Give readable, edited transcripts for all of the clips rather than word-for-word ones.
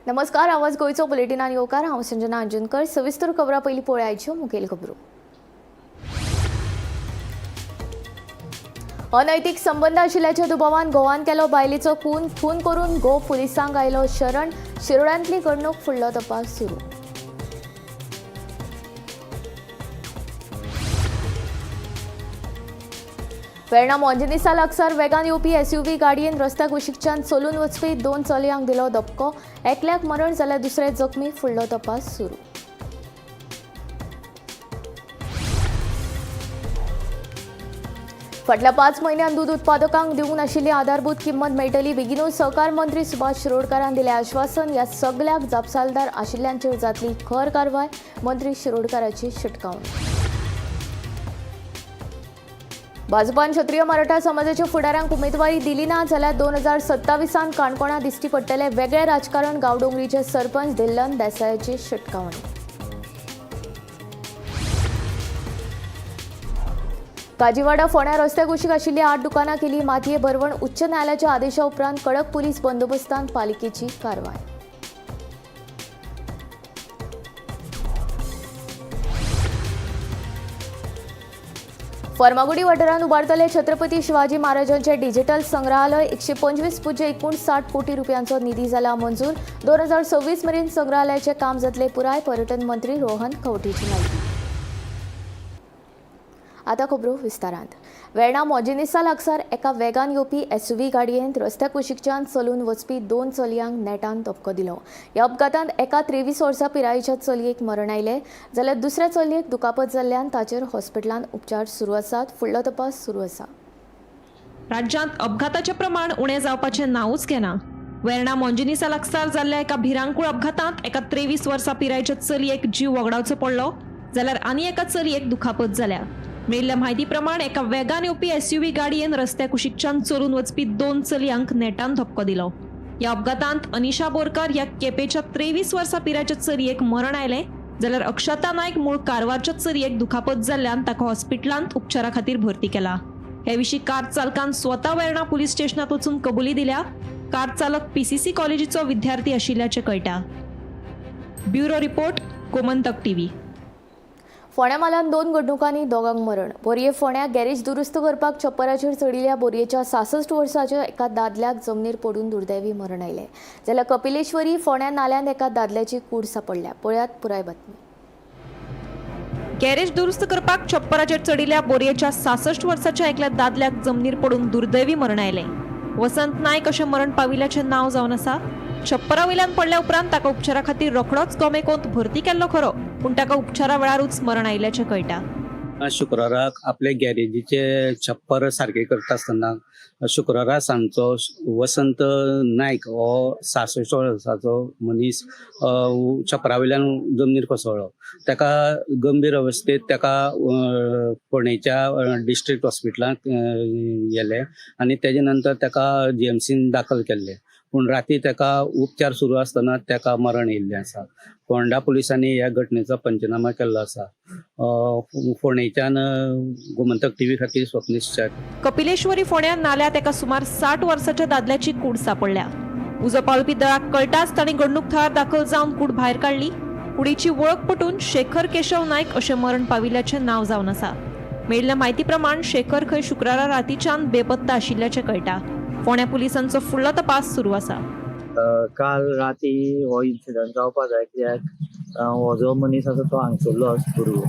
नमस्कार, आवाज गोंयचो बुलेटिनान येवकार. हांव संजना अंजनकर. सविस्तर खबरां पयलीं पळयाच्यो मुखेल खबरो. अनैतिक संबंद आशिल्ल्याच्या दुबावान घोवान केलो बायलेचो खून. खून करून घोव पुलिसांक आयलो शरण. शिरोड्यांतली घडणूक, फुडलो तपास सुरू. वेर्णा मोंजिनिसा लागसार वेगान येवपी एसयूव्ही गाडयेन रस्त्या कुशीकच्यान चलून वचपी दोन चलयांक दिलो धपको. एकल्याक मरण जाल्यार दुसरे जखमी. फुडलो तपास सुरू. फाटल्या 5 म्हयन्यांत दूद उत्पादकांक दिवंक नाशिल्ली आधारभूत किंमत मेळटली. बेगिनूच सहकार मंत्री सुभाष शिरोडकारान दिलें आश्वासन. ह्या सगल्याक जापसालदार आशिल्ल्यांचेर जातली खर कारवाय. मंत्री शिरोडकाराची शिटकावणी. भाजपान क्षत्रिय मराठा समाजाच्या फुडाऱ्यांक उमेदवारी दिली ना जाल्यार 2027 काणकोणा दिश्टी पडटले वेगळे राजकारण. गांवडोंगरीचे सरपंच धिल्लन देसायाची शिटकावणी. काजीवाडा फोंड्या रस्त्या कुशीक आशिल्ली 8 दुकानां केली मातये भरवण. उच्च न्यायालयाच्या आदेशा उपरांत कडक पुलीस बंदोबस्तान पालिकेची कारवाय. फर्मागुडी वाठारांत उबारतले छत्रपती शिवाजी महाराजांचे डिजिटल संग्रहालय. 125.59 कोटी रुपयांचो निधी जाला मंजूर. 2026 मेरेन संग्रहालयाचे काम जातले पुराय. पर्यटन मंत्री रोहन खंवटेची म्हायती. आता खबरो विस्तारांत. वेर्णा मोजिनिसा लागसार एका वेगान येवपी एसयूव्ही गाडयेन रस्त्या कुशीकच्यान चलून वचपी दोन चलयांक नेटान धपको दिलो. ह्या अपघातांत एका 23 वर्सां पिरायेच्या चलयेक मरण आयलें जाल्यार दुसऱ्या चलयेक दुखापत जाल्ल्यान ताचेर हॉस्पिटलांत उपचार सुरू आसात. फुडलो तपास सुरू आसा. राज्यांत अपघाताचें प्रमाण उणें जावपाचें नांवूच घेना. वेर्णा मोंजिनिसा लागसार जाल्ल्या एका भिरांकूळ अपघातांत एका 23 वर्सां पिरायेच्या चलयेक जीव वगडावचो पडलो जाल्यार आनी एका चलयेक दुखापत जाल्या. मेळिल्ल्या म्हायती प्रमाण एका वेगान येवपी एसयूव्ही गाडयेन रस्त्या कुशीकच्यान चलून वचपी दोन चलयांक नेटान धपको दिलो. ह्या अपघातांत अनिशा बोरकार ह्या केपेच्या 23 वर्सां पिरायेच्या चलयेक मरण आयलें जाल्यार अक्षता नायक मूळ कारवारच्या चलयेक दुखापत जाल्ल्यान ताका हॉस्पिटलांत उपचारा खातीर भरती केला. हे विशीं कार चालकान स्वता वेर्णा पुलीस स्टेशनात वचून कबुली दिल्या. कार चालक पीसीसी कॉलेजीचो विद्यार्थी आशिल्ल्याचें कळटा. Bureau report, Gomantak TV. फोंड्या म्हालांत दोन घडणुकांनी दोगांक मरण. बोरये फोंड्या गॅरेज दुरुस्त करपाक छप्पराचेर चडिल्ल्या बोरयेच्या 66 वर्साच्या एका दादल्याक जमनीर पडून दुर्दैवी मरण आयलें जाल्यार कपिलेश्वरी फोंड्या नाल्यांत एका दादल्याची कूड सांपडल्या. पळयात पुराय बातमी. गॅरेज दुरुस्त करपाक छप्पराचेर चडिल्ल्या बोरयेच्या 66 वर्साच्या एकल्या दादल्याक जमनीर पडून दुर्दैवी मरण आयलें. वसंत नायक अशें मरण पाविल्ल्याचें नांव जावन आसा. छप्परा वयल्यान पडल्या उपरांत ताका उपचारा खातीर रोखडोच गोमेकोंत भरती केल्लो खरो, पूण ताका उपचारा वेळारूच मरण आयिल्ल्याचें कळटा. शुक्राराक आपले गॅरेजीचे छप्पर सारकें करता आसतना शुक्रारा सांजचो वसंत नायक हो 66 वर्साचो मनीस छप्परा वयल्यान जमनीर कोसळ्ळो. ताका गंभीर अवस्थेत ताका फोंडेच्या डिस्ट्रिक्ट हॉस्पिटलांत व्हेलें आनी तेजे नंतर ताका जीएमसीन दाखल केल्लें, पूण राती ताका उपचार सुरू आसतना ताका मरण येयल्लें आसा. फोंडा पुलिसांनी ह्या घटनेचो पंचनामा केल्लो आसा. फोंडेच्यान गोमंतक टीव्ही खातीर स्वप्नेश च्यारी. कपिलेश्वरी फोंड्या नाल्यात एका सुमार 60 वर्साच्या दादल्याची कूड सांपडल्या. उजो पालोवपी दळाक कळटाच तांणी घडणूक थळार दाखल जावन कूड भायर काडली. कुडीची वळख पटून शेखर केशव नायक अशें मरण पाविल्ल्याचें नांव जावन आसा. मेळिल्ल्या म्हायती प्रमाण शेखर खंय शुक्रारा रातीच्यान बेपत्ता आशिल्ल्याचें कळटा. फोंड्या पुलिसांचो फुडलो तपास सुरू आसा. काल राती हो इन्सिडंट जावपा जाय, कित्याक हो जो मनीस आसा तो हांगसरलोच भुरगो,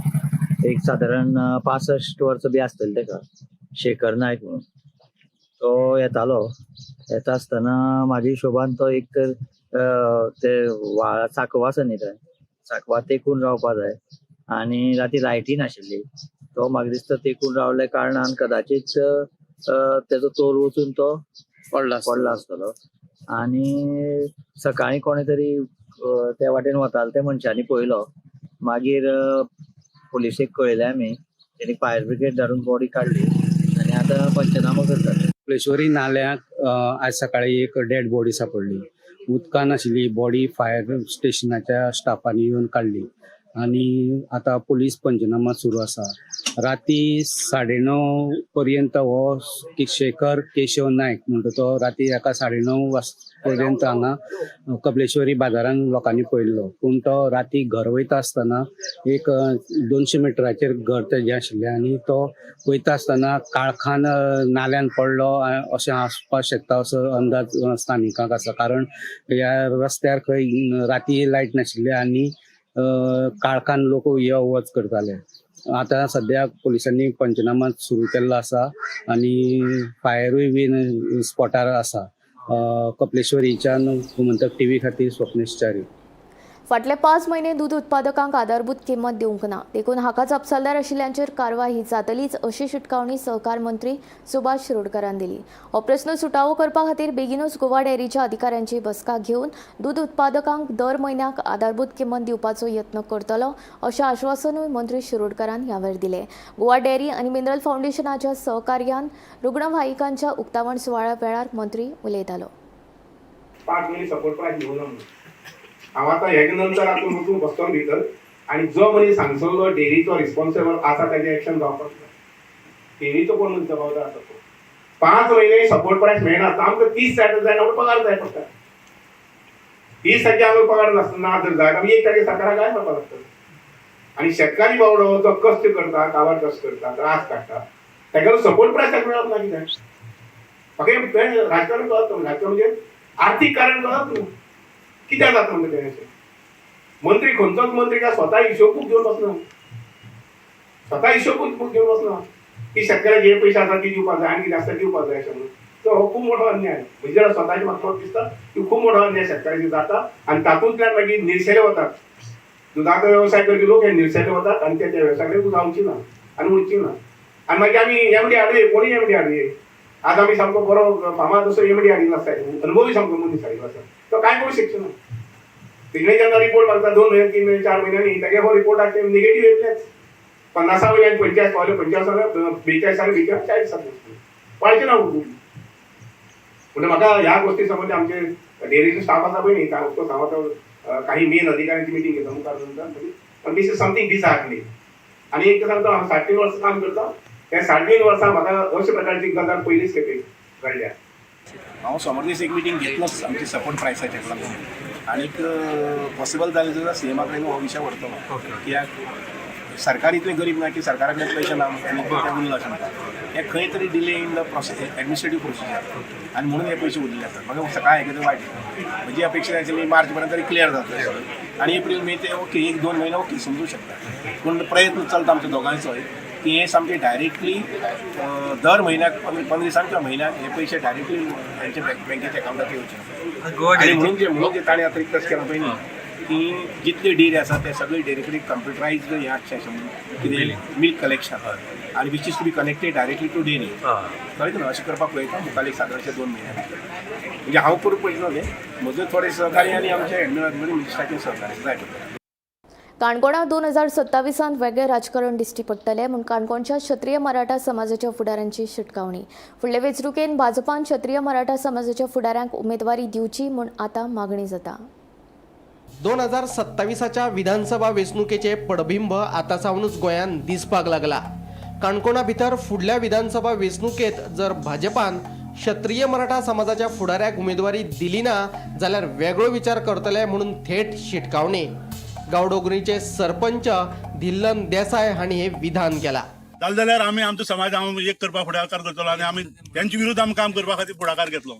एक सादारण 65 वर्सां बी आसतली ताका, शेखर नायक म्हणून. तो येतालो, येता आसतना म्हाज्या हिशोबान तो एक तर ते व्हाळा सांकवा आसा न्ही, थंय सांकवा तेकून रावपा जाय आनी राती लायटी नाशिल्ली. तो म्हाका दिसता तेकून रावल्या कारणान कदाचीत तेजो तोल वचून तो पडला आसतलो आनी सकाळीं कोणे तरी त्या वाटेन वताले ते मनशांनी पळयलो. मागीर पुलिसेक कळयलें आमी, तेणी फायर ब्रिगेड धाडून बॉडी काडली आनी आतां पंचनामो करतात. कपिलेश्वरी नाल्याक आज सकाळी एक डेड बॉडी सापडली. उदकान आशिल्ली बॉडी फायर स्टेशनाच्या स्टाफांनी येवन काडली आनी आतां पुलीस पंचनामा सुरू आसा. राती 9:30 पर्यंत हो शेखर केशव नायक म्हणटा तो राती एका 9:30 पर्यंत हांगा कपलेश्वरी बाजारान लोकांनी पळयल्लो. पूण तो राती घर वयता आसतना एक 200 मिटराचेर घर तेजें आशिल्लें आनी तो वयता आसतना काळखान नाल्यान पडलो अशें आसपाक शकता असो अंदाज स्थानिकांक आसा. कारण ह्या रस्त्यार खंय राती लायट नाशिल्ली आनी काळखान लोक यो वच करताले. आतां सद्या पोलिसांनी पंचनामा सुरू केल्लो आसा आनी फायरूय बीन स्पॉटार आसा. कपलेश्वरीच्यान गोमंतक टीव्ही खातीर स्वप्नेश च्यारी. फाटले 5 म्हयने दूद उत्पादकांक आधारभूत किंमत दिवंक ना, देखून हाका जापसालदार आशिल्ल्यांचेर कारवाय जातलीच अशी शिटकावणी सहकार मंत्री सुभाष शिरोडकारान दिली. हो प्रस्न सुटावो करपा खातीर बेगीनूच गोवा डेअरीच्या अधिकाऱ्यांची बसका घेवन दूद उत्पादकांक दर म्हयन्याक आधारभूत किंमत दिवपाचो यत्न करतलो अशें आश्वासनूय मंत्री शिरोडकारान ह्या वेळार दिलें. गोवा डेअरी आनी मिनरल फावंडेशनाच्या सहकार्यान रुग्णवाहिकांच्या उक्तावण सुवाळ्या वेळार मंत्री उलयतालो. 5 म्हयने सपोर्ट प्रायस दिवना म्हणून हांव आतां हेजे नंतर आतां वचून बसतलो भितर आनी जो मनीस हांगसरलो डेअरीचो रिस्पॉन्सिबल आसा ताजें एक्शन जावपाक जाय. डेअरीचो कोण मनीस जबाबदार आसा तो 5 म्हयने सपोर्ट प्रायस मेळना तर आमकां 30 तारखेर जायना म्हणून पगार जाय पडटा. 30 तारखे आमकां पगार ना जर जाय आमी 1 तारखेर सरकाराक गाय मारपाक लागतलो. आनी शेतकारी बावडो जो कश्ट करता, काबार कश्ट करता, त्रास काडटा, ताका सपोर्ट प्रायस ताका मेळप ना कित्याक? म्हाका हें राजकारण कळत ना. राजकारण म्हणजे आर्थीक कारण कळत न्हू कित्याक जाता म्हणटा तें अशें. मंत्री खंयचोच मंत्री काय स्वता हिशोबूक घेवन बसना, स्वता हिशोबूक घेवन बसना की शेतकऱ्याक हे पयशे आसा ती दिवपाक जाय आनी कितें आसता दिवपाक जाय अशें म्हणून. तर हो खूब मोठो अन्याय. म्हणजे जेन्ना स्वताचे म्हाका दिसता की खूब मोठो अन्याय शेतकऱ्याचेर जाता आनी तातूंतल्यान मागीर निर्शेले वतात. दुदाचो वेवसाय करपी लोक हे निर्शेले वतात आनी ते त्या वेवसाय कडेन जावची ना आनी उरची ना. आनी मागीर आमी एमडी हाडुये, कोणूय एमडी हाडुये. आज आमी सामको बरो फामाद असो एमडी हाडिल्लो आसा, अनुभवी सामको मनीस हाडिल्लो आसा, तो कांय करूंक शकचो ना. तिकडे जेन्ना रिपोर्ट मागता 2 म्हयने 3 म्हयने 4 म्हयन्यांनी तागे हो रिपोर्ट निगेटीव येतलेच. 50 वयल्यान 45 पावले, 45 42 जाले, 42 40 जाले, वाडचे ना. म्हणजे म्हाका ह्या गोष्टी संबंदी आमचे डेअरीचे स्टाफ आसा पळय न्ही, ऑफकोर्स हांव आतां काही मेन अधिकाऱ्यांची मिटींग घेता मुखार नंतर. पण this is something disheartening. आनी एक सांगता, हांव 3.5 वर्सां काम करता, त्या 3.5 वर्सां म्हाका अशे प्रकारची गजाल पयलीच खेपे घडल्या. हांव सोमार दीस एक मिटींग घेतलोच आमची सपोर्ट प्रायसाचेर लागून आनीक पॉसिबल जालें जाल्यार सीएमा कडेन हो विशय व्हरतलो. कित्याक सरकार इतलें गरीब ना की सरकारा कडेन पयशे ना आनी ते उरला अशें म्हणटा. हें खंय तरी delay in the process, administrative procedure, आनी म्हणून हे पयशे उरलेले आसात. म्हाका सकाळी आयकता वायट दिसता. म्हजी अपेक्षा आशिल्ली मार्च पर्यंत तरी क्लियर जातलें आनी एप्रील मे ते ओके, 1-2 म्हयने ओके समजूं शकता. पूण प्रयत्न चलता आमच्या दोगांयचोय की हे सामके डायरेक्टली दर म्हयन्याक 15 दिसांक किंवा म्हयन्याक हे पयशे डायरेक्टली हेंच्या बँकेच्या अकावंटात येवचे. आनी म्हणून जे ताणें आतां रिक्वेस्ट केला पळय न्ही की जितली डेअरी आसा ते सगळी डेअरी कडेन कंप्युटरायज हें आसचें अशें म्हणून कितें मिल्क कलेक्शन आनी which is to be connected directly to dairy, कळ्ळें न्हू? अशें करपाक पळयता मुखार एक सादारणशे 2 म्हयन्या भितर. म्हणजे हांव करूंक पळयतना तें म्हजें थोडें सहकार्य आनी आमचे एडमिन मिनिस्टराचें सहकार्य जाय पडटलें. काणकोणां 2027 वेगळें राजकारण दिश्टी पडटलें म्हूण काणकोणच्या क्षत्रिय मराठा समाजाच्या फुडाऱ्यांची शिटकावणी. फुडले वेंचणुकेंत भाजपान क्षत्रिय मराठा समाजाच्या फुडाऱ्यांक उमेदवारी दिवची म्हूण आतां मागणी जाता. 2027 विधानसभा वेंचणुकेचे पडबिंब आतां सावनूच गोंयांत दिसपाक लागला. काणकोणा भितर फुडल्या विधानसभा वेंचणुकेंत जर भाजपान क्षत्रिय मराठा समाजाच्या फुडाऱ्याक उमेदवारी दिली ना जाल्यार वेगळो विचार करतले म्हणून थेट शिटकावणी. गांवडोंगरीचे सरपंच धिल्लन देसाय हांणी हे विधान केलां. जालें जाल्यार आमी आमचो समाज हांव एक करपाक फुडाकार करतलो आनी आमी तेंचे विरुद्ध आमी काम करपा खातीर फुडाकार घेतलो.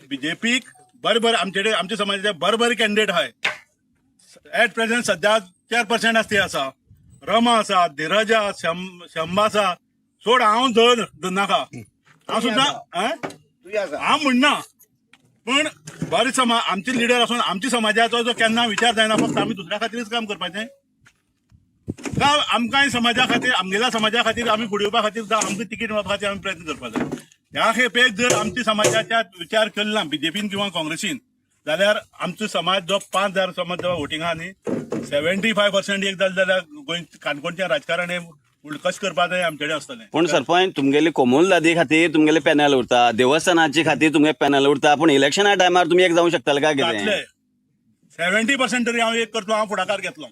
बीजेपीक बरे बरे आमचे कडेन आमच्या समाजाचे बरे बरे कॅन्डिडेट आहाय. एट प्रेझेंट सद्या 4% आसा ती आसा, रमा आसा, धीरज आसा, शंबा आसा. सोड हांव धर नाका, हांव सुद्दां हांव म्हणना, पूण बरे समाज आमचे लिडर आसून आमच्या समाजाचो जो केन्ना विचार जायना, फक्त आमी दुसऱ्या खातीरच काम करपाचें का आमकांय समाजा खातीर, आमगेल्या समाजा खातीर आमी फुडें येवपा खातीर जावं आमकां तिकीट मेळपा खातीर आमी प्रयत्न करपाक जाय. ह्या खेपेक जर आमच्या समाजाच्या विचार केलो ना बीजेपीन किंवा काँग्रेसीन जाल्यार आमचो समाज जो 5000 समाज जो वोटिंगा न्ही 75% एक जालें जाल्यार गोंय काणकोणचें राजकारण हें कशें करपा जाय आमचे कडेन आसतलें. पूण सरपंच, तुमगेली कोमुलदादी खातीर तुमगेले पॅनल उरता, देवस्थानाचे खातीर तुमगे पॅनल उरता, पूण इलेक्शना टायमार तुमी एक जावंक शकतले काय कितें? जातले 70% तरी हांव एक करतलो. हांव फुडाकार घेतलो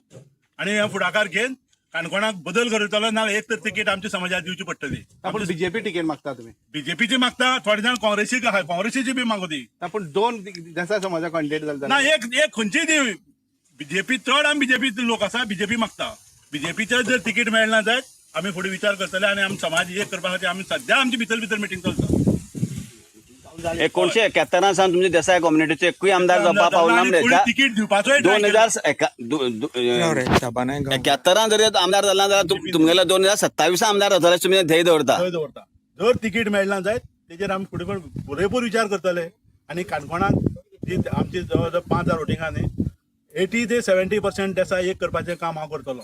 आनी हे फुडाकार घेवन काणकोणाक बदल करतलो ना, एक तर तिकीट आमच्या समाजाक दिवची पडटली. पूण बीजेपी तिकेट मागता तुमी? बीजेपीची मागता, थोडे जाण काँग्रेसीक आहा, काँग्रेसीची बी मागू ती. पूण दोन देसाय समाजा कॉन्टेक्ट जाले. ना, एक एक खंयची दी बीजेपी. चड आमी बीजेपी लोक आसा, बीजेपी मागता. बीजेपीचे जर तिकीट मेळना जायत आमी फुडें विचार करतले आनी आमी समाज एक करपा खातीर आमी सद्या आमची भितर भितर मिटींग चलता. 1971 सावन तुमचे देसाय कम्युनिटीचे एकूय आमदार जावपाक पावना. आनी फुडें तिकीट दिवपाचोय try दोन हजार 71 जरी आमदार जाला जाल्यार तुमगेलो 2027 आमदार जातले, तुमी ध्येय दवरता. थंय दवरता. जर तिकीट मेळना जायत तेजेर आमी फुडें पण पुरेपूर विचार करतले आनी काणकोणांत जी आमची जवळ जवळ 5000 वोटिंगां न्ही, 80 ते 70% देसाय एक करपाचें काम हांव करतलो.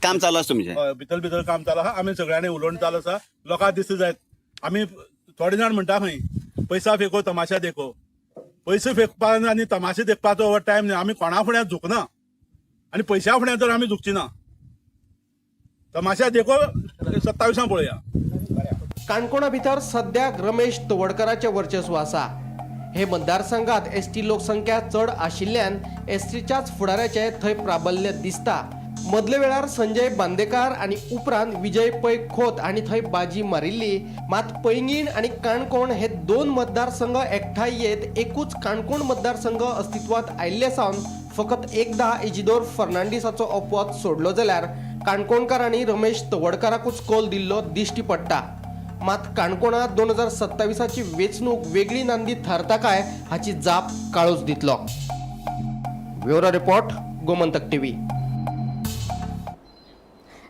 काम चालू आसा तुमचें? हय, भितर भितर काम चालू आहा. आमी सगळ्यांनी उलोवण चालू आसा. लोकांक दिसता जायत आमी थोडे जाण म्हणटा खंय, पैसा फेको तमाशा देखो. पयशे फेकपाक आनी तमाशे देखपाचो हो टायम न्ही. आमी कोणा फुड्यान झुकना आनी पयशा फुड्यान तर आमी झुकची ना. तमाशा देखो 27 पळोवया. काणकोणा भितर सद्याक रमेश तवडकाराचें वर्चस्व आसा. हे मतदारसंघात एसटी लोकसंख्या चड आशिल्ल्यान एसटीच्याच फुडाऱ्याचें थंय प्राबल्य दिसता. मदल्या वेळार संजय बांदेकार आनी उपरांत विजय पै खोत हांणी थंय बाजी मारिल्ली. मात पैंगीण आनी काणकोण हे दोन मतदारसंघ एकठांय येत एकूच काणकोण मतदारसंघ अस्तित्वांत आयिल्ले सावन फकत एकदां इजिदोर फर्नांडीसाचो अपवाद सोडलो जाल्यार काणकोणकारांनी रमेश तवडकाराकूच कौल दिल्लो दिश्टी पडटा. मात काणकोणांत 2027ची वेंचणूक वेगळी नांदी थारता काय हाची जाप काळूच दितलो. Bureau report, Gomantak TV.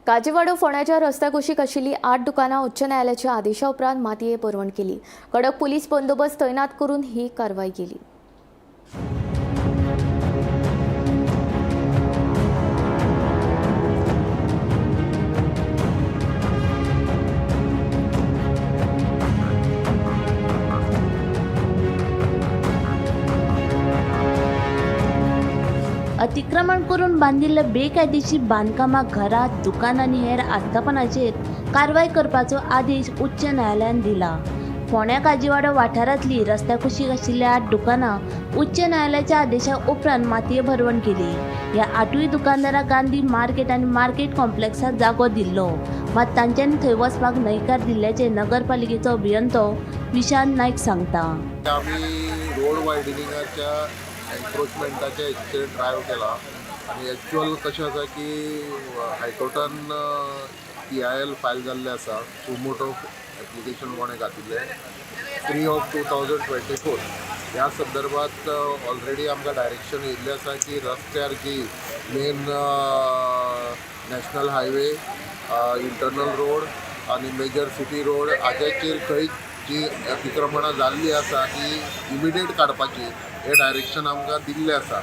Kajiwado फोंड्याच्या रस्त्या कुशीक आशिल्ली 8 दुकानां उच्च न्यायालयाच्या आदेशा उपरांत मातये पुरवण केली. कडक पोलीस बंदोबस्त तैनात करून ही कारवाई केली. अतिक्रमण करून बांदिल्ल्या बेकायदेशीर बांदकामां, घरां, दुकानां आनी हेर आस्थापनाचेर कारवाय करपाचो आदेश उच्च न्यायालयान दिला. फोंड्या काजीवाडो वाठारांतली रस्त्या कुशीक आशिल्ल्या 8 दुकानां उच्च न्यायालयाच्या आदेशा उपरांत मातये भरवण केली. ह्या 8 दुकानदारांक गांधी मार्केट आनी मार्केट कॉम्प्लेक्सांत जागो दिल्लो, मात तांच्यांनी थंय वचपाक न्हयकार दिल्ल्याचें नगरपालिकेचो अभियंतो विशांत नायक सांगता. आमी रोड वायडनिंगाच्या एन्क्रोचमेंटाच्या हेचेर ड्रायव केला आनी एक्चुअल कशें आसा की हायकोर्टान PIL file जाल्लें आसा. सुमोटो एप्लिकेशन कोणें घातिल्लें 3/2024 ह्या संदर्भात ऑलरेडी आमकां डायरेक्शन येयल्लें आसा की रस्त्यार जी main national highway, internal road आनी मेजर सिटी रोड हाचेर खंय जी अतिक्रमणां जाल्लीं आसा ती इमिडिएट काडपाची हे डायरेक्शन आमकां दिल्लें आसा.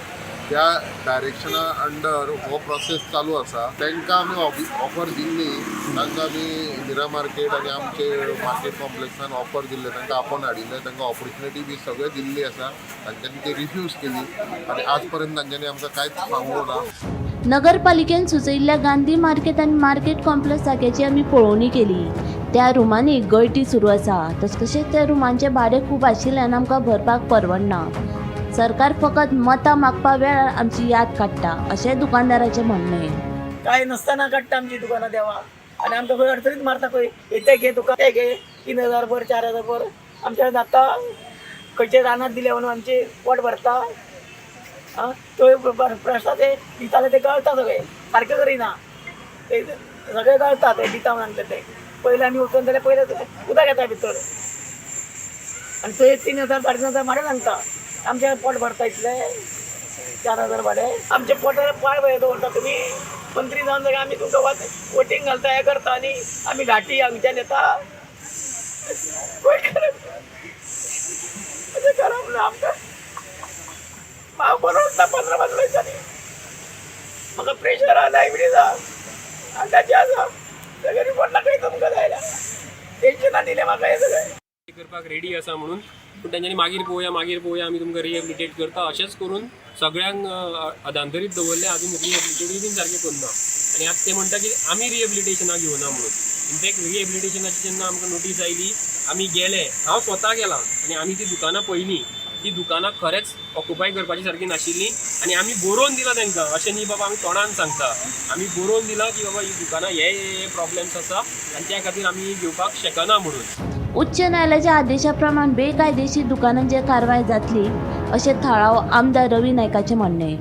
त्या डायरेक्शना अंडर हो प्रोसेस चालू आसा. तांकां आमी ऑफर दिल्ली, तांकां आमी इंदिरा मार्केट आनी आमचे मार्केट कॉम्प्लेक्सान ऑफर दिल्ले, तांकां आपोवन हाडिल्ले, तांकां ऑपॉर्च्युनिटी बी सगळें दिल्ली आसा. तांच्यांनी ती रिफ्यूज केली आनी आज पर्यंत तांच्यांनी आमकां कांयच सांगूंक ना. नगरपालिकेन सुचयिल्ल्या गांधी मार्केट आनी मार्केट कॉम्प्लेक्स जाग्याची आमी पळोवणी केली. त्या रुमांनी गळटी सुरू आसा, तशेंच त्या रुमांचें भाडें खूब आशिल्ल्यान आमकां भरपाक परवडना. सरकार फकत मतां मागपा वेळार आमची याद काडटा अशें दुकानदाराचें म्हणणें. काय नसताना काडटा आमची दुकानां देवा आनी आमकां खंय अडचणीत मारता. खंय ते घे दुकान, ते घे 3000 भर, 4000 भर. आमच्या जाता खंयचे रानात दिले म्हणून आमचे पोट भरता. आं, थंय प्रश्न ते दिताले ते गळता सगळे, सारकें करिना ते सगळे गळता. ते दिता म्हणून सांगले ते पयले आमी वचून जाल्यार पयले उदक येता भितर आनी थंय 3000 3500 भाडें सांगता. आमचें पोट भरता इतलें 4000 भाडें आमच्या पोटार पांय भंय दवरता तुमी. मंत्री जावन जाल्यार आमी तुमकां वोटींग घालता, हें करता आनी आमी घाटी हांगच्यान येता. अशें करप ना आमकां. हांव बरोच ना 15 दिसांनी म्हाका प्रेशर आहा, डायबिटीज आहा आनी ताचें आसा. सगळें रिपोर्ट दाखयता तुमकां जाल्यार टेन्शनां दिलें म्हाका हें सगळें. करपाक रेडी आसा म्हणून, पूण तेंच्यांनी मागीर पळोवया मागीर पळोवया आमी तुमकां रिहेबिलिटेट करता अशेंच करून सगळ्यांक अदांतरीत दवरलें. अजून रिहेबिलिटेटूय बीन सारकें करुना आनी आतां ते म्हणटा की आमी रिहेबिलिटेशनाक घेवना म्हणून. इनफॅक्ट रिहेबिलिटेशनाची जेन्ना आमकां नोटीस आयली आमी गेले, हांव स्वता गेला आनी आमी ती दुकानां पळयलीं. ती दुकानां खरेंच ऑक्युपाय करपाची सारकी नाशिल्लीं आनी आमी बरोवन दिलां तांकां, अशें न्ही बाबा आमी तोंडान सांगता, आमी बरोवन दिलां की बाबा ही दुकानां हे हे प्रॉब्लम्स आसा आनी त्या खातीर आमी घेवपाक शकना म्हणून. उच्च न्यायालयाच्या आदेशा प्रमाण बेकायदेशीर दुकानांचेर कारवाय जातली अशें थळावो आमदार रवी नायकाचें म्हणणें.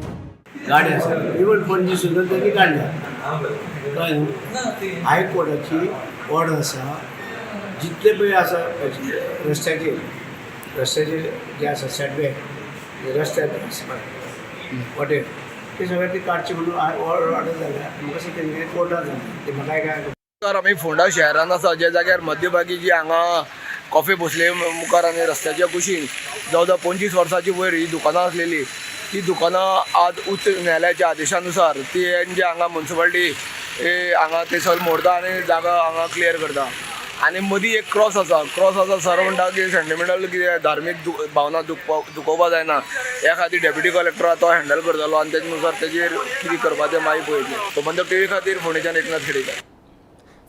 गाडी आसा इवन पणजी सुद्दां तेणी काडल्या. कळ्ळें न्हू? हायकोर्टाची ऑर्डर आसा, जितले पळय आसा रस्त्याचेर रस्त्याचेर जे आसा सेटबॅक रस्त्यार वॉटेर ते सगळे ती काडची म्हणून ऑर्डर जाल्या. म्हाका दिसता तेंगे कोर्टान जालें ते म्हाका काय. आमी फोंडा शहरान आसा, ज्या जाग्यार मध्यभागी जी हांगा कॉफी भोसले मुखार आनी रस्त्याच्या कुशीन जवळ जवळ 25 वर्सांची वयर ही दुकानां आसलेली, ती दुकानां आज उच्च न्यायालयाच्या आदेशानुसार ती जे हांगा मुन्सिपालिटी हांगा ते सगळें मोडता आनी जागा हांगा क्लियर करता. आनी मदीं एक क्रॉस आसा, क्रॉस आसा सर म्हणटा की सेंटिमेंटल कितें धार्मीक भावना दुखोवपा जायना, ह्या खातीर डेप्युटी कलेक्टर तो हँडल करतलो आनी तेजे नुसार तेजेर कितें करपाचें मागीर पळयतलें. गोमंतक टीव्ही खातीर फोंडेच्यान एकनाथ खेडेकर.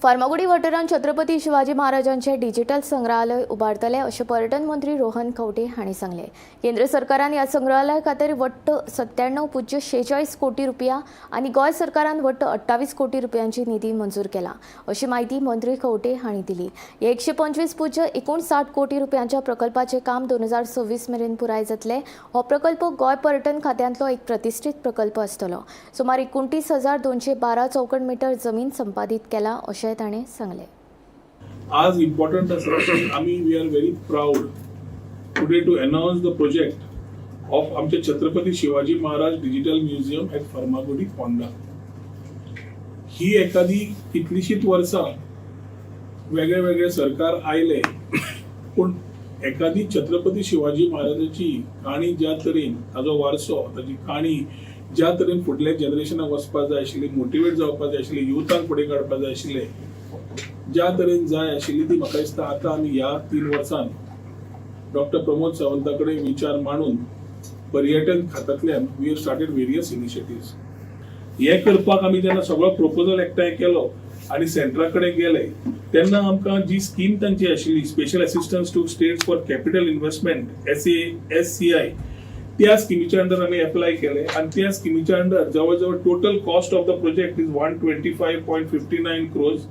फार्मागुडी वाठारांत छत्रपती शिवाजी महाराजांचे डिजिटल संग्रहालय उबारतले अशें पर्यटन मंत्री रोहन खंवटे हांणी सांगलें. केंद्र सरकारान ह्या संग्रहालया खातीर वट्ट 97.46 कोटी रुपया आनी गोंय सरकारान वट्ट 28 कोटी रुपयांची निधी मंजूर केला अशी म्हायती मंत्री खंवटे हांणी दिली. ह्या 125.59 कोटी रुपयांच्या प्रकल्पाचें काम 2026 मेरेन पुराय जातलें. हो प्रकल्प गोंय पर्यटन खात्यांतलो एक प्रतिश्ठीत प्रकल्प आसतलो. सुमार 29,212 चौखण मिटर जमीन संपादीत केला अशें ताणें सांगलें. आज इम्पॉर्टंट आसा की आमी we are very proud today to announce the project of आमचे Chhatrapati Shivaji Maharaj digital museum at Farmagudi Ponda. ही एखादी कितलीशीच वर्सां वेगळे वेगळे सरकार आयले, पूण एखादी छत्रपती शिवाजी महाराजाची काणी ज्या तरेन ताजो वारसो, ताजी काणी ज्या तरेन फुडल्या जनरेशनाक वचपाक जाय आशिल्ली, मोटिवेट जावपाक जाय आशिल्ली, युथाक फुडें काडपाक जाय आशिल्ले, ज्या तरेन जाय आशिल्ली ती म्हाका दिसता आतां आमी ह्या 3 वर्सान डॉक्टर प्रमोद सावंता कडेन विचार मांडून पर्यटन खात्यांतल्यान we have started various initiatives. हे करपाक आमी जेन्ना सगळो प्रपोजल एकठांय केलो आनी सेंट्रा कडेन गेले तेन्ना आमकां जी स्कीम तांची आशिल्ली special assistance to states for capital investment SASCI, त्या स्किमीच्या अंडर आमी एप्लाय केले आनी त्या स्किमीच्या अंडर जवळ जवळ total cost of the project is 125.59 crores.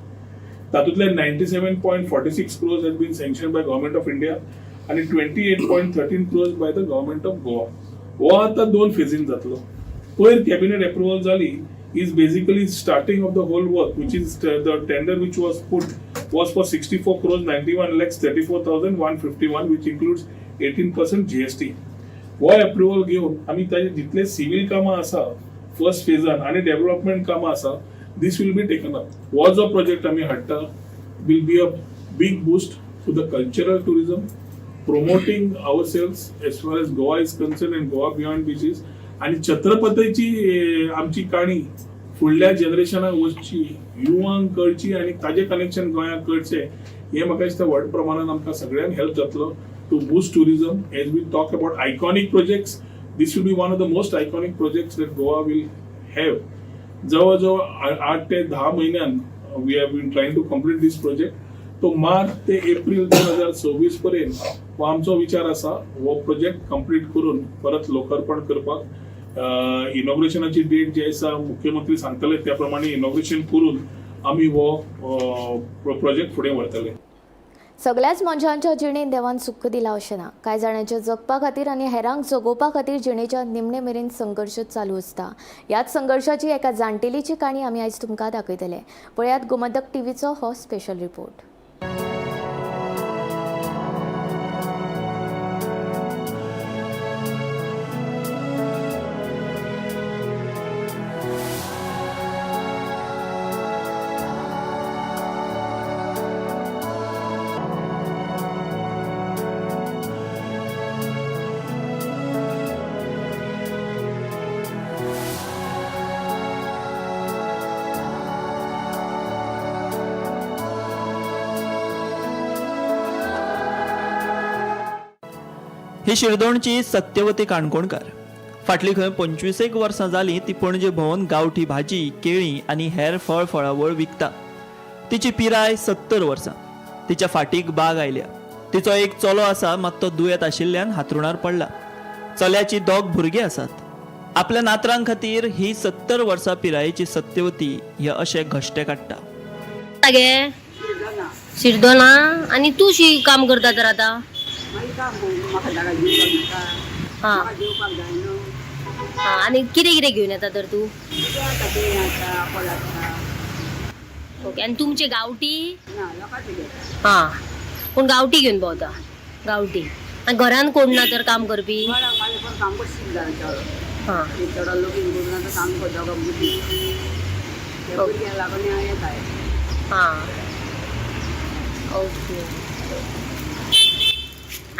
तातूंतले 97.46 crores has been sanction by government of India आनी 28.13 crores by the government of Goa. हो आतां 2 फेजीन जातलो. पयर कॅबिनेट एप्रुवल जाली is basically starting of the whole work, which is the tender which was put was for 64 crores 91 lakhs 34,151, which includes 18% GST. हो approval घेवन आमी ताजे जितले सिवील कामां आसा फर्स्ट फेजान आनी डेव्हलपमेंट कामां आसा, this will be taken up. हो जो प्रोजेक्ट आमी हाडटा will be a big boost to the cultural tourism, promoting ourselves as far as Goa is concern and Goa beyond beaches. आनी छत्रपतीची आमची काणी फुडल्या जनरेशनाक वचची, युवांक कळची आनी ताजें कनेक्शन गोंयाक कळचें, हें म्हाका दिसता व्हड प्रमाणान आमकां सगळ्यांक हेल्प जातलो to boost tourism. As we talk about iconic projects, this will be one of the most iconic projects that Goa will have. जवळ जवळ 8 ते 10 म्हयन्यान we have been trying to complete this project. तो मार्च ते एप्रील 2026 पर्यंत हो आमचो विचार आसा, हो प्रोजेक्ट कंप्लीट करून परत लोकार्पण करपाक. इनॉग्रेशनाची डेट जी आसा मुख्यमंत्री सांगतले त्या प्रमाणे इनॉग्रेशन करून आमी हो प्रोजेक्ट फुडें व्हरतले. सगळ्याच मनशांच्या जिणेंत देवान सुख दिला अशें ना. कांय जाणांच्या जगपा खातीर आनी हेरांक जगोवपा खातीर जिणेच्या निमणे मेरेन संघर्श चालू आसता. ह्याच संघर्शाची एका जाणटेलीची काणी आमी आयज तुमकां दाखयतले. पळयात गोमंतक टीव्हीचो हो स्पेशल रिपोर्ट. ही शिरदोणची सत्यवती काणकोणकार फाटली खंय 25 वर्सां जालीं ती पणजे भोंवन गांवठी भाजी, केळीं आनी हेर फळ फळावळ विकता. तिची पिराय 70 वर्सां. तिच्या फाटीक बाग आयल्या. तिचो एक चलो आसा, मात तो दुयेंत आशिल्ल्यान हातरुणार पडला. चल्याची 2 भुरगीं आसात. आपल्या नातरां खातीर ही 70 वर्सां पिरायेची सत्यवती हे अशे घश्टे काडटा. गे शिरदोना आनी तूं शी काम करता तर आतां? हां हां, आनी कितें कितें घेवन येता तर तूं? ओके, आनी तुमचे गांवठी? हां, पूण गांवठी घेवन भोंवता? गांवठी. आनी घरान कोण ना तर काम करपी? हां, हां, ओके.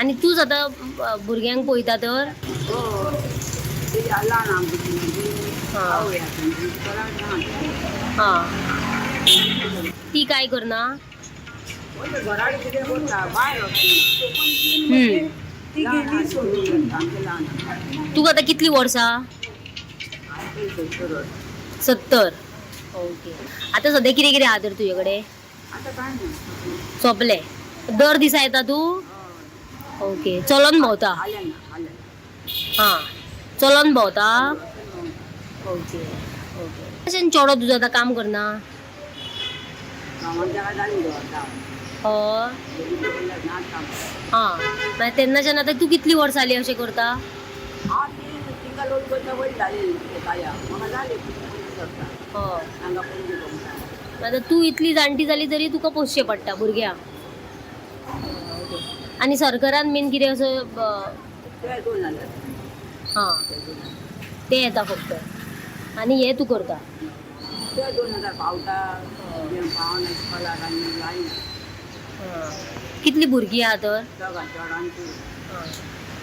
आनी तूंच आतां भुरग्यांक पळयता तर? हां, ती काय करना? तुका आतां कितलीं वर्सां? 70. ओके. आतां सद्या कितें कितें आहा तर तुजे कडेन? सोंपलें? दर दिसा येता तूं? ओके. चलोन भोंवता? हां, चलोन भोंवता. Okay okay. कशें चेडो तुजो आतां काम करना? हय. हां, मागीर तेन्नाच्यान आतां तूं कितलीं वर्सां जालीं अशें करता? हय. आतां तूं इतली जाणटी जाली तरी तुका पोसचें पडटा भुरग्यांक. ओके. आनी सरकारान मेन कितें असो? हां, ते येता फक्त आनी हें तूं करता? कितलीं भुरगीं आहा तर?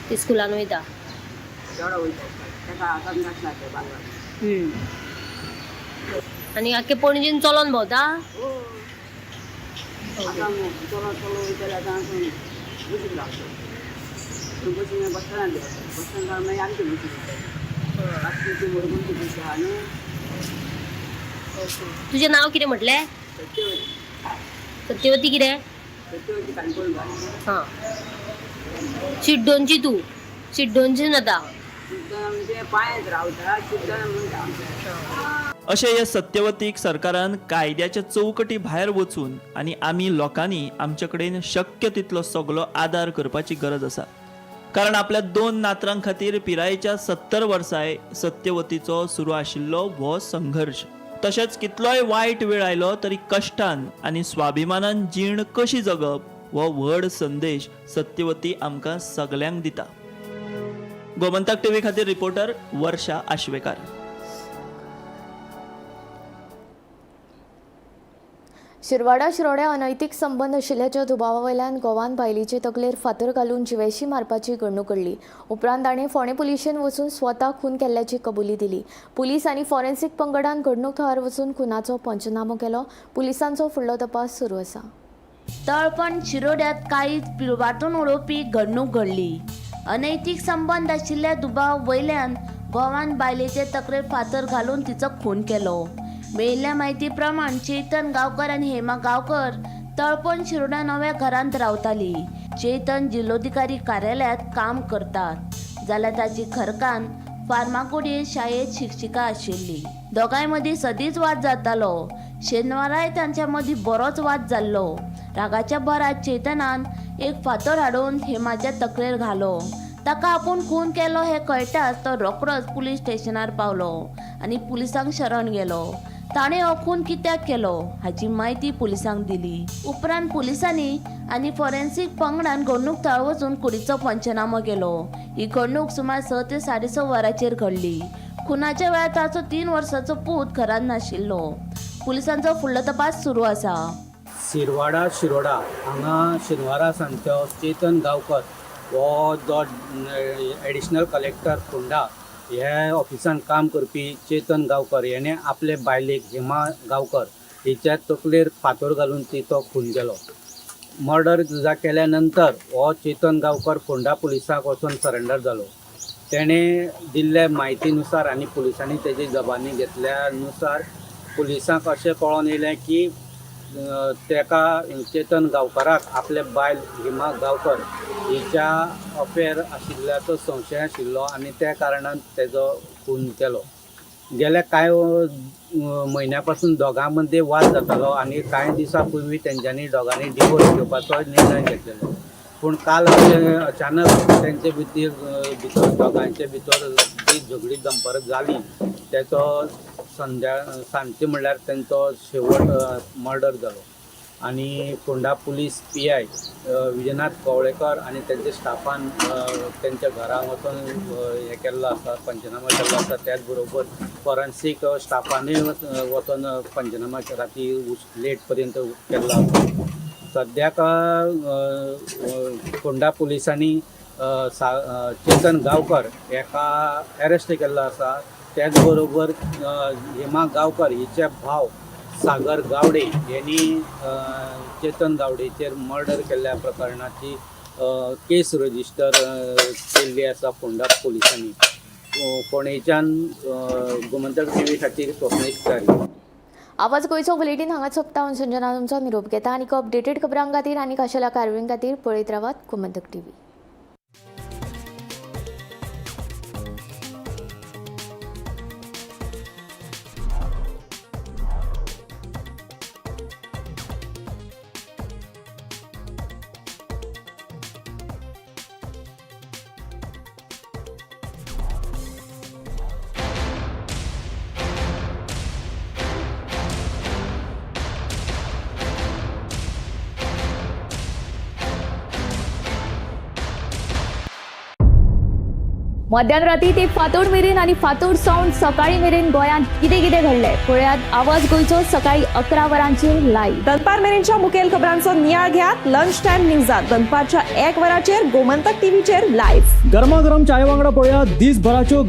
ती स्कुलान वयता? आनी आख्खे पणजेन चलोन भोंवता? तुजें नांव कितें म्हटलें? सत्यवती. कितें? हां, शिड्डोनची तूं? शिड्डोनची आतां? अशें हे सत्यवतीक सरकारान कायद्याच्या चौकटी भायर वचून आनी आमी लोकांनी आमचे कडेन शक्य तितलो सगलो आदार करपाची गरज आसा. कारण आपल्या 2 नातरां खातीर पिरायेच्या 70 वर्सांय सत्यवतीचो सुरू आशिल्लो हो संघर्श. तशेंच कितलोय वायट वेळ आयलो तरी कश्टान आनी स्वाभिमानान जीण कशी जगप हो व्हड संदेश सत्यवती आमकां सगल्यांक दिता. गोमंतक टीव्ही खातीर रिपोर्टर वर्षा आश्वेकार. शिरवाडा शिरोड्या अनैतिक संबंद आशिल्ल्याच्या दुबावा वयल्यान गोवान बायलेचे तकलेर फातर घालून जिवेशी मारपाची घडणूक घडली. उपरांत ताणें फोंडें पुलिशेन वचून स्वता खून केल्ल्याची कबुली दिली. पुलीस आनी फॉरेन्सिक पंगडान घडणूक थळार वचून खुनाचो पंचनामो केलो. पुलिसांचो फुडलो तपास सुरू आसा. तळपण शिरोड्यात काळीज पिळवाटून उडोवपी घडणूक घडली. अनैतिक संबंद आशिल्ल्या दुबाव वयल्यान गोवान बायलेचे तकलेर फातर घालून तिचो खून केलो. मेळिल्ल्या म्हायती प्रमाण चेतन गांवकर आनी हेमा गांवकर तळपण शिरोडा नव्या घरांत रावताली. चेतन जिल्लोधिकारी कार्यालयांत काम करतात जाल्यार ताची घरकान्न फार्मागुडी शाळेंत शिक्षिका आशिल्ली. दोगांय मदीं सदींच वाद जातालो. शेनवाराय तांच्या मदीं बरोच वाद जाल्लो. रागाच्या भरात चेतनान एक फातर हाडून हेमाच्या तकलेर घालो. ताका आपूण खून केलो हें कळटाच तो रोखडोच पुलीस स्टेशनार पावलो आनी पुलिसांक शरण गेलो. ताणें हो खून कित्याक केलो हाची म्हायती पुलिसांक दिली. उपरांत पुलिसांनी आनी फॉरेन्सिक पंगडान घडणूक थळार वचून कुडीचो पंचनामो केलो. ही घडणूक सुमार 6 ते 6:30 वरांचेर घडली. खुनाच्या वेळार ताचो 3 वर्सांचो पूत घरांत नाशिल्लो. पुलिसांचो फुडलो तपास सुरू आसा. शिरवाडा शिरोडा हांगा शेनवारा सांजचो चेतन गांवकर हो जो एडिशनल कलेक्टर फोंडा ह्या ऑफिसान काम करपी चेतन गांवकर हेणें आपले बायलेक हेमा गांवकर हिच्या तकलेर फातर घालून तिचो खून केलो. मर्डर सुद्दां केल्या नंतर हो चेतन गांवकर फोंडा पुलिसाक वचून सरेंडर जालो. तेणें दिल्ले म्हायतीनुसार आनी पुलिसांनी तेजी जबानी घेतल्या नुसार पुलिसांक अशें कळोन येयलें की तेका चेतन गांवकाराक आपले बायल हिमा गांवकर हिच्या अफेर आशिल्ल्याचो संशय आशिल्लो आनी त्या कारणान तेजो खून केलो. गेल्या कांय म्हयन्या पासून दोगां मदीं वाद जातालो आनी कांय दिसां पूर्वी तेंच्यांनी दोगांनी डिवोर्स घेवपाचो निर्णय घेतलेलो. पूण काल अशें अचानक तेंचे भितर दोगांचे भितर जी झगडी दंपर जाली तेचो सांजचे म्हणल्यार तेंचो शेवट मर्डर जालो. आनी Ponda police PI Vijayanath Kavlekar आनी तेंच्या स्टाफान तेंच्या घरा वचून हें केल्लो आसा, पंचनामा केल्लो आसा. त्याच बरोबर फॉरेन्सीक स्टाफानूय वचून पंचनामा राती लेट पर्यंत केल्लो आसा. सद्याक फोंडा पुलिसांनी चेतन गांवकर हेका एरेस्ट केल्लो आसा. त्याच बरोबर हेमा गांवकर हिचे भाव सागर गावडे यांनी चेतन गावडेचेर मर्डर केल्ल्या प्रकरणाची केस रजिस्टर केल्ली आसा फोंडा पुलिसांनी. फोंडेच्यान गोमंतक टीव्ही खातीर स्वप्नेश च्यारी. आवाज गोंयचो बुलेटीन हांगा सोंपता. हांव संजना तुमचो निरोप घेता आनी अपडेटेड खबरां खातीर आनी खाशेल्या कारवाये खातीर पळयत रावात गोमंतक टीव्ही. मध्यान राती ते फातोड मेरेन आनी फातोड सावन सकाळी मेरेन गोंयांत कितें कितें घडलें पळयात आवाज गोंयचो सकाळी 11 वरांचेर लायव्ह. दनपार मेरेनच्या मुखेल खबरांचो नियाळ घेयात लंच टायम न्यूजात दनपारच्या 1 वरांचेर गोमंतक टीव्हीचेर लायव्ह. गरमागरम चाय वांगडा पळयात दिसभराच्यो